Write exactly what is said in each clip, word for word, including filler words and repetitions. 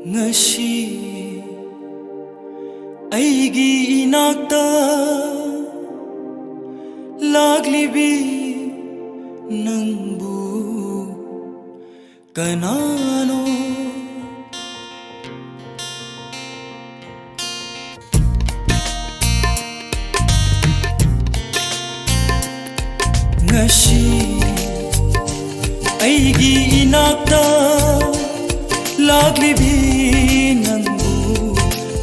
ꯉꯁꯤ ꯑꯩꯒꯤ ꯏꯅꯥꯛꯇ ꯂꯥꯛꯂꯤꯕꯤ ꯅꯪꯕꯨ ꯀꯅꯥꯅꯣ? ꯉꯁꯤ ꯑꯩꯒꯤ ꯏꯅꯥꯛꯇ ꯂꯥꯛꯂꯤꯕꯤ ꯅꯪꯕꯨ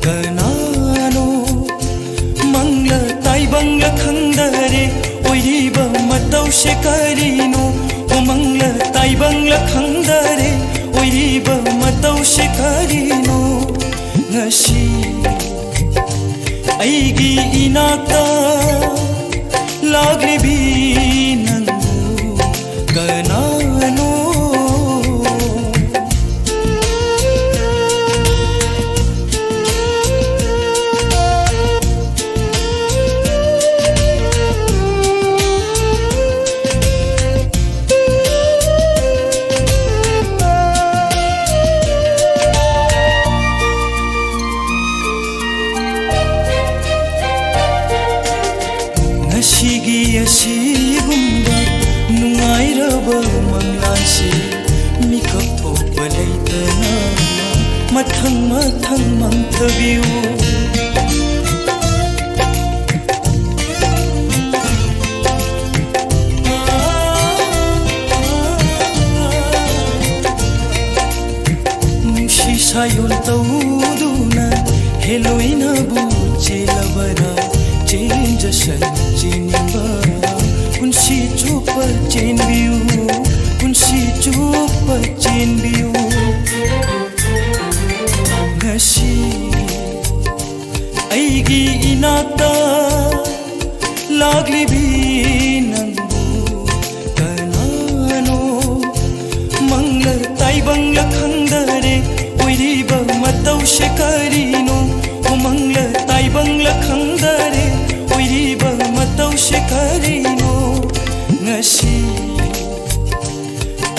ꯀꯅꯥꯅꯣ? ꯃꯪꯂ ꯇꯥꯏꯕꯪꯂ ꯈꯪꯗꯔꯦ, ꯑꯣꯏꯔꯤꯕ ꯃꯇꯧꯁꯦ ꯀꯔꯤꯅꯣ? ꯑꯣ, ꯃꯪꯂ ꯇꯥꯏꯕꯪꯂ ꯈꯪꯗꯔꯦ, ꯑꯣꯏꯔꯤꯕ ꯃꯇꯧꯁꯦ ꯀꯔꯤꯅꯣ? ꯉꯁꯤ ꯑꯩꯒꯤ ꯏꯅꯥꯛꯇ ꯂꯥꯛꯂꯤꯕꯤ ꯅꯪꯕꯨ ꯀꯅꯥꯅꯣ? ꯉꯁꯤꯒꯤ ꯑꯁꯤꯒꯨꯝꯕ ꯅꯨꯡꯉꯥꯏꯔꯕ ꯃꯪꯂꯥꯟꯁꯤ ꯃꯤꯀꯞ ꯊꯣꯛꯄ ꯂꯩꯇꯅ ꯃꯊꯪ ꯃꯊꯪ ꯃꯪꯊꯕꯤꯌꯨ꯫ ꯅꯨꯡꯁꯤ ꯁꯥꯏꯌꯣꯟ ꯇꯧꯗꯨꯅ ꯍꯦꯂꯣꯏꯅꯕꯨ ꯆꯦꯜꯂꯕꯔꯥ? ꯆꯦꯟꯖꯁꯅꯨ ꯆꯦꯟꯅꯤꯡꯕ, ꯄꯨꯟꯁꯤ ꯆꯨꯞꯄ ꯆꯦꯟꯕꯤꯌꯨ, ꯄꯨꯟꯁꯤ ꯆꯨꯞꯄ ꯆꯦꯟꯕꯤꯌꯨ꯫ ꯉꯁꯤ ꯑꯩꯒꯤ ꯏꯅꯥꯛꯇ ꯂꯥꯛꯂꯤꯕꯤ ꯅꯪꯕꯨ ꯀꯅꯥꯅꯣ? ꯃꯪꯂ ꯇꯥꯏꯕꯪꯂ ꯈꯪꯗꯔꯦ, ꯑꯣꯏꯔꯤꯕ ꯃꯇꯧꯁꯦ ꯀꯔꯤꯅꯣ? ꯑꯣ, ꯃꯪꯂ ꯇꯥꯏꯕꯪꯂ ꯈꯪꯗꯔꯦ, ꯑꯣꯏꯔꯤꯕ ꯃꯇꯧꯁꯦ ꯀꯔꯤꯅꯣ? ꯉꯁꯤ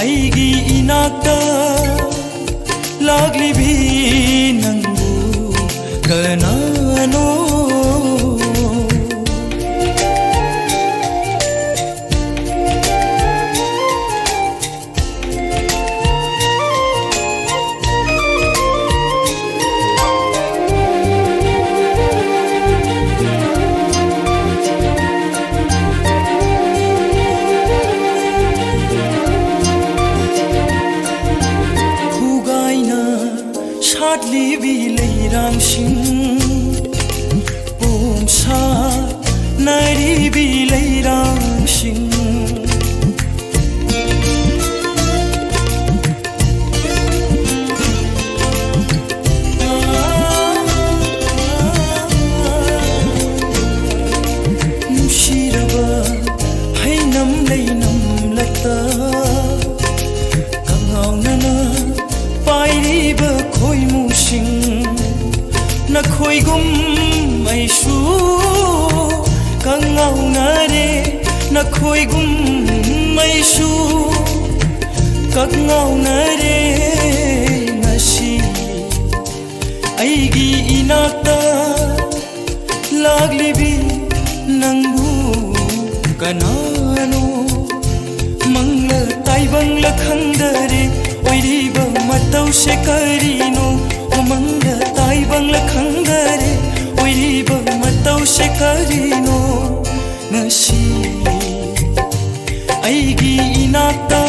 ꯑꯩꯒꯤ ꯏꯅꯥꯛꯇ ꯂꯥꯛꯂꯤꯕꯤ ꯅꯪꯕꯨ ꯀꯅꯥꯅꯣ? ꯈꯨꯒꯥꯏꯅ ꯁꯥꯠꯂꯤꯕꯤ ꯂꯩꯔꯥꯡꯁꯤꯡ, ꯄꯣꯝꯁꯥꯠꯅꯔꯤꯕꯤ ꯂꯩꯔꯥꯡꯁꯤꯡ꯫ ꯅꯨꯡꯁꯤꯔꯕ ꯍꯩꯅꯝ ꯂꯩꯅꯝ ꯂꯇꯥ, ꯀꯉꯥꯎꯅꯅ ꯄꯥꯏꯔꯤꯕ ꯈꯣꯏꯃꯨꯁꯤꯡ, ꯅꯈꯣꯏꯒꯨꯝ ꯑꯩꯁꯨ ꯀꯉꯥꯎꯅꯔꯦ, ꯅꯈꯣꯏꯒꯨꯝ ꯑꯩꯁꯨ ꯀꯉꯥꯎꯅꯔꯦ ꯉꯁꯤ꯫ ꯑꯩꯒꯤ ꯏꯅꯥꯛꯇ ꯂꯥꯛꯂꯤꯕꯤ ꯅꯪꯕꯨ ꯀꯅꯥꯅꯣ? ꯃꯪꯂ ꯇꯥꯏꯕꯪꯂ ꯈꯪꯗꯔꯦ, ꯑꯣꯏꯔꯤꯕ ꯃꯇꯧꯁꯦ ꯀꯔꯤꯅꯣ? ꯃꯪꯂ ꯇꯥꯏꯕꯪꯂ ꯈꯪꯗꯔꯦ, ꯑꯣꯏꯔꯤꯕ ꯃꯇꯧꯁꯦ ꯀꯔꯤꯅꯣ? ꯉꯁꯤ ꯑꯩꯒꯤ ꯏꯅꯥꯛꯇ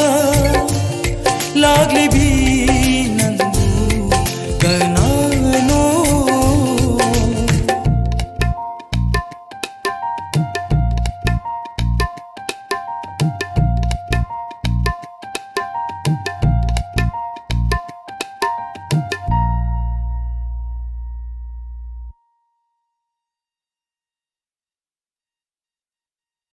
ꯂꯥꯛꯂꯤꯕꯤ